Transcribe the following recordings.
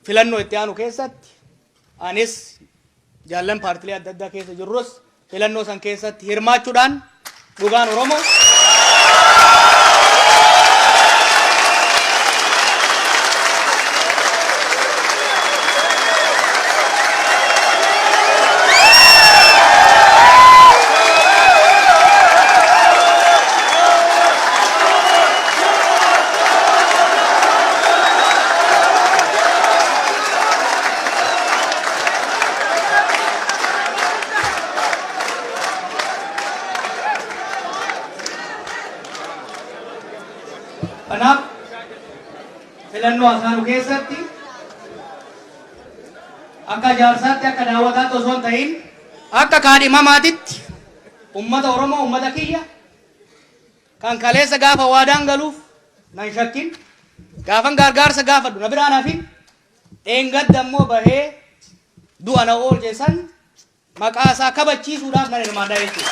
Filannoo itti aanu keessatti anis jaallan paartilee adda addaa keessa jirrus filannoo san keessatti hirmaachuudhaan dhugaan Oromoo Kanaaf filannoo asaanu keessatti akka jaarsaatti, akka daawwataatti osoo hin ta'in, akka kaadhimamaatitti ummata Oromoo, ummata kiyya kan kaleessa gaafa waadaan galuuf nan shakkin, gaafan gargaarsa gaafadhu na biraan hafin, dheengadda immoo bahee du'a na oolche san maqaa isaa kabachiisuudhaaf nan hirmaadha jechuudha.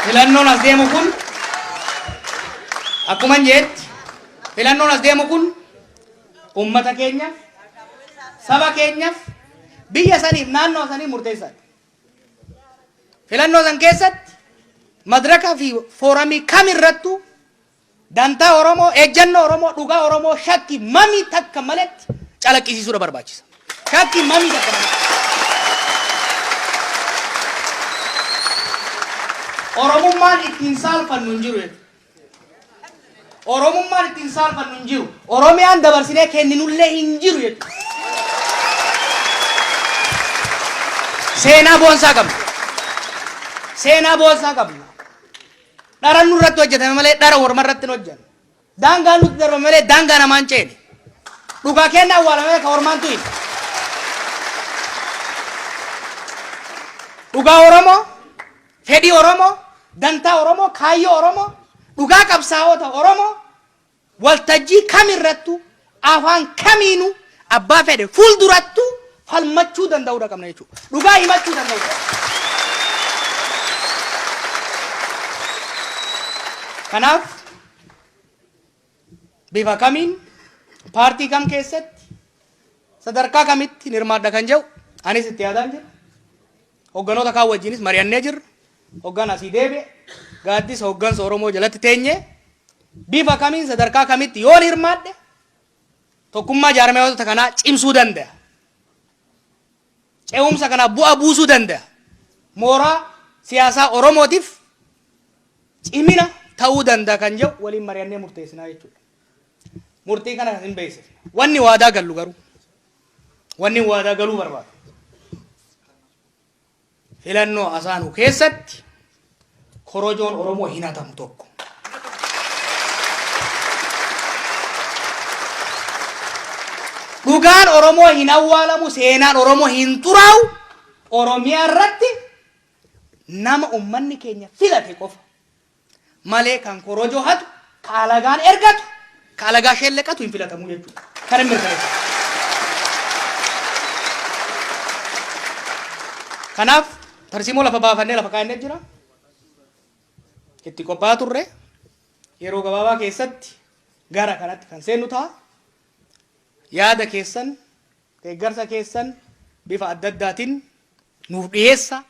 Filannoon as deemu kun, akkuman jeetti, filannoon as deemu kun ummata keenyaaf, saba keenyaaf, biyya saniif, naannoo saniif murteessaadha. Filannoo san keessatti madraka fi fooramii kam irrattuu dantaa Oromoo, ejjennoo Oromoo, dhugaa Oromoo shakki mamii takka maletti calaqqisiisuudha barbaachisa. Shakki mamii takka malee. Oromummaan ittiin saalfannu hin jiru jechuudha. Oromummaan ittiin saalfannu hin jiru. Oromiyaan dabarsinee kenninullee hin jiru jechuudha. Seenaa boonsaa qabna. Seenaa boonsaa qabna. Dhara nurratti hojjetame malee dhara orma irratti hin hojjanne. Daangaan nutti darbame malee daangaa namaan ceene. Dhugaa kenna awwaalame malee ka ormaan tu'in. Dhugaa Oromoo, fedhii Oromoo, dantaa Oromoo, kaayyoo Oromoo, dhugaa qabsaa'ota Oromoo waltajjii kamirrattuu, afaan kamiinuu, abbaa fedhe fuuldurattuu falmachuu danda'uudha qabna jechuudha. Dhugaa himachuu danda'uudha qabna. Kanaaf bifa kamiin, paartii kam keessatti, sadarkaa kamitti hirmaadha kan jedhu anis itti yaadaan jira. Hogganoota kaan wajjinis mari'annee jirra. Hoggaan asii deebi'e gaaddisa hoggansa Oromoo jalatti teenyee bifa kamiin, sadarkaa kamitti yoon hirmaadhe tokkummaa jaarmiyoota kanaa cimsuu danda'a, ce'umsa kanaaf bu'aa buusuu danda'a, mooraa siyaasaa Oromootiif cimina ta'uu danda'a kan jedhu waliin mari'annee murteessinaa jechuudha. Murtii kana hin beeksifne. Wanni waadaa gallu garuu, wanni waadaa galuu barbaadu, filannoo asaanu keessatti korojoon Oromoo hin hatamu tokko. Dhugaan Oromoo hin awwaalamu, seenaan Oromoo hin xuraa'u, Oromiyaa irratti nama ummanni keenya filate qofa malee kan korojoo hatu, ka alagaan ergatu, ka alagaa shelleqatu hin filatamu jechuudha. Kana mirkaneessa. Kanaaf tarsiimoo lafa baafannee lafa kaa'annee jira. Itti qophaa'aa turre, yeroo gabaabaa keessatti gara kanatti kan seennu ta'a. Yaada keessan, deeggarsa keessan bifa adda addaatiin nuuf dhiyeessa.